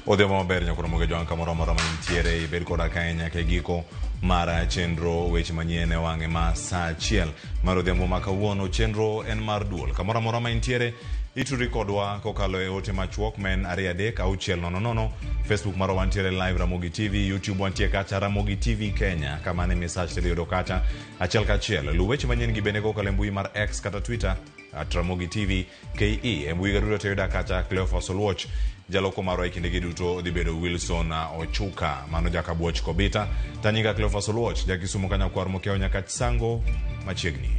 Odhiambo maber nyakoro moge jwang' kamoro amora ma intiere ibed koda kae nyaka e giko mar chenro weche manyien e wang'e ma saa achiel mar odhiambo ma kawuono. Chenro en mar duol. Kamoro amora ma intiere itudri kodwa kokalo e ote machuok ma en 23600. Facebook marwa wantiere live Ramogi TV, YouTube wantie kacha Ramogi TV Kenya, kamano e misach tidhi yudo kacha achiel kachiel. Luw weche manyien gi bende kokalo e mbui mar X kata Twitter at Ramogi TV KE. E mbui ga duto teyuda kacha Cleophas Oluoch. Jaloko marwa e kindegi duto dhi bedo Wilson Ochuka, mano jakabuoch Kobita. Tanyinga Cleophas Oluoch, jakisumo kanyakwar mokiewo nyaka Sango machiegni.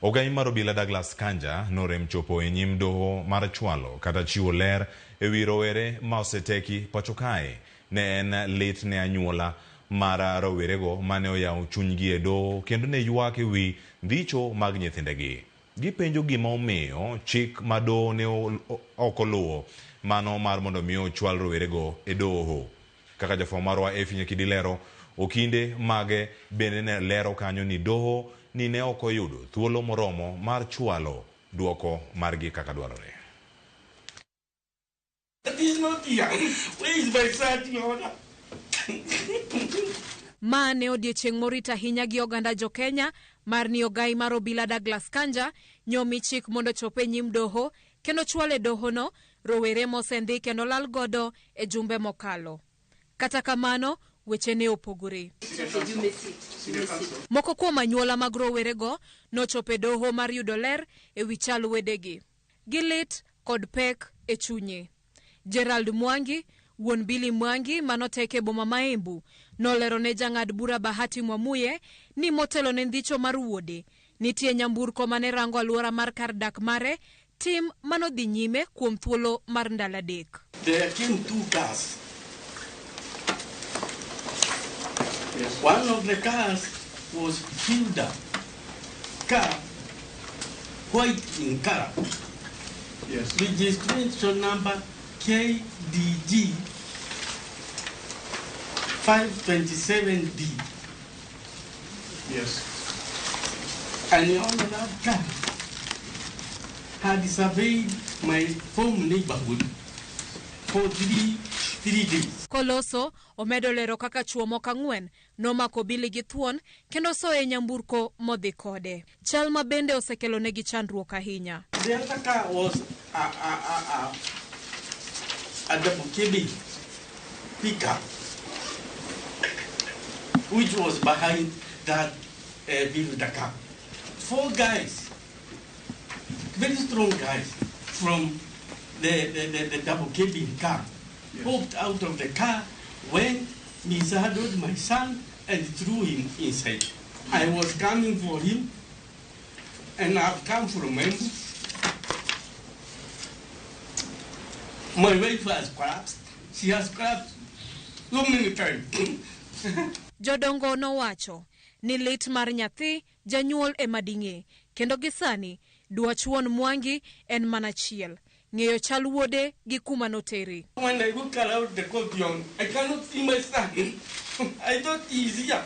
Ogai mar obila Douglas Kanja norem chopo e nyim doho mar chwalo kata chiwo ler e wi rowere ma oseteki pacho kae. Ne en lit ne anyuola mar rowerego mane oyawo chunygi e doho kendo ne ywak e wi ndhicho mag nyithindegi. Gipenjo gima omiyo chik ma doho ne ok oluwo mano mar mondo mi ochwal rowerego e doho. Kaka jafwambo marwa Effie Nyakidi lero, okinde mage bende ne lero kanyo ni doho ni ne ok oyudo thuolo moromo mar chwalo duoko margi kaka dwarore. He's not here. Where is my son, Your Honor? Ma ne odiechieng' morit ahinya gi oganda jo-Kenya mar ni ogai mar obila Douglas Kanja nyomi chik mondo ochop e nyim doho kendo chwal e dohono rowere mosendhi kendo lal godo e jumbe mokalo. Kata kamano, weche ne opogore. Moko kuom anyuola mag rowerego nochopo e doho mar yudo ler e wi chal wedegi. Gi lit kod pek e chunye. Gerald Mwangi, wuon Billy Mwangi manotek e boma ma Embu, nolero ne jang'ad bura Bahati Mwamuye ni motelo ne ndhicho mar wuode, nitie nyamburko mane rango aluora mar kar dak mare, tim manodhi nyime kuom thuolo mar ndalo adek. There came two cars. Yes. One of the cars was filled up. Car, white in color. Yes. Registration number KDG 527D. Yes. And the owner of that car had surveyed my home neighborhood for 3 days. Koloso, omedo lero kaka chuo moko ang'wen nomako Billy gi thuon kendo soye e nyamburko modhi kode. Chal ma bende osekelo negi chandruok ahinya. The other car was a double cabin pickup, which was behind that Builder car. Four guys, very strong guys, from the double cabin car, hopped out of the car, went, mishandled my son, and threw him inside. I was coming for him, and I've come from Embu. My wife has collapsed. She has collapsed so many times. Jodongo nowacho ni lit mar nyathi janyuol ema ding'e kendo gi sani dwach wuon Mwangi en mana achiel ng'eyo chal wuode gi kuma notere. When I look around the courtyard, I cannot see my son. I thought he is here.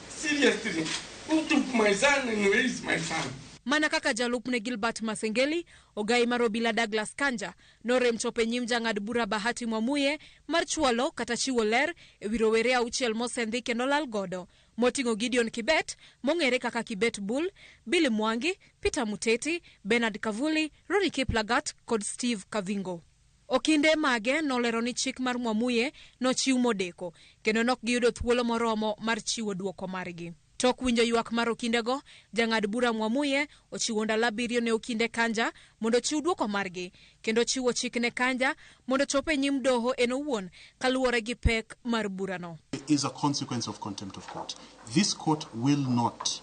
Seriously, who took my son and where is my son? Mana kaka jalupne Gilbert Masengeli, ogai mar obila Douglas Kanja norem chopo e nyim jang'ad bura Bahati Mwamuye mar chwalo kata chiwo ler e wi rowere auchiel mosendhi kendo lal godo moting'o Gideon Kibet mong'ere kaka Kibet Bull, Billy Mwangi, Peter Muteti, Bernard Kavuli, Rory Kiplagat kod Steve Kavingo. Okinde mage nolero ni chik mar Mwamuye nochiw modeko kendo nok giyudo thuolo moromo mar chiwo duoko margi. Tok winjo ywak mar okindego, jang'ad bura Mwamuye ochiwo ndalo abiriyo ne okinde Kanja mondo ochiw duoko margi kendo chiwo chik ne Kanja mondo ochop e nyim doho en owuon kaluwore gi pek mar burano. Is a consequence of contempt of court. This court will not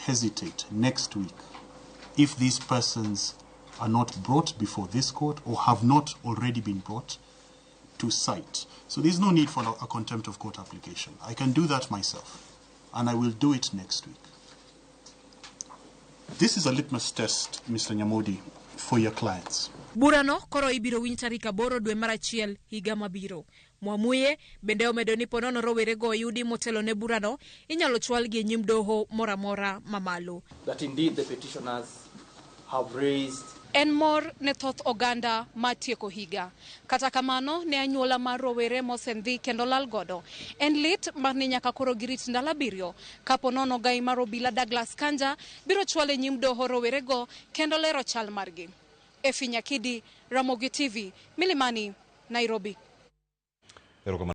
hesitate next week if these persons are not brought before this court or have not already been brought to cite. So there's no need for a contempt of court application. I can do that myself, and I will do it next week. This is a litmus test, Mr. Nyamodi, for your clients. Burano koro ibiro winj tarik 8 dwe mar achiel higa mabiro. Mwamuye bende omedo ni ponono rowerego oyudi motelo ne burano inyalo chwalgi e nyim doho moro amora mamalo. That indeed the petitioners have raised En mor ne thoth oganda ma tieko higa. Kata kamano ne anyuola mar rowere mosendhi kendo lal godo. En lit mar ni nyaka koro girit ndalo 7 kapo nono gai mar obila Douglas Kanja biro chwalo e nyim doho rowerego kendo lero chal margi. Efi Nyakidi, Ramogi TV, Milimani, Nairobi.